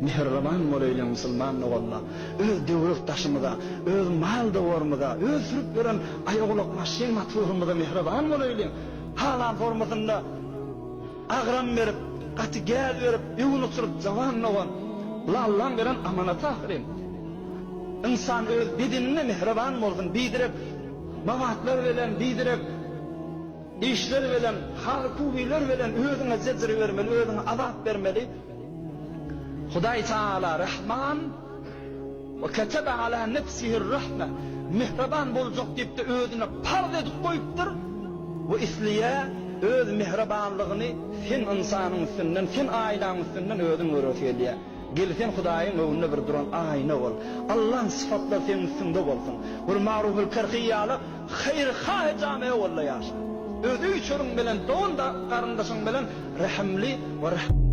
Mähriban bolaýlyň musulman doganlar. Öz döwrek daşymyza, öz mal dowarymyza, öz sürüp ýören aýagulak maşyn motorymyza mähriban bolaýlyň. Halan formasynda agram berip, gaty gäz berip, öwün uçuryp jawan dogan. Bula Allaň beren amanaty ahyryn. Ynsan öz bedenine mähriban bolsun, biderek mabatlar bilen, biderek işler bilen, haly-kuwylar bilen özüňe zejr bermeli, özüňe azap bermeli. Hudaý Tagala Rahman we ketebe ala nefsihir rahme mähriban boljak diýip-de özüne parz edip goýupdyr we isleýär öz mähribanlygyny sen ynsanyň üstünden, sen aýlaň üstünden özüň göresi gelýär. Gel sen Hudaýyň öňünde bir duran aýna bol. Allaň sypatlary seň üstüňde bolsun. Bir Maruful Kerhi ýaly haýyrhahy jame bolda ýaşa. Öz öý-içeriň bilen, dogan-garyndaşyň bilen rehimli we.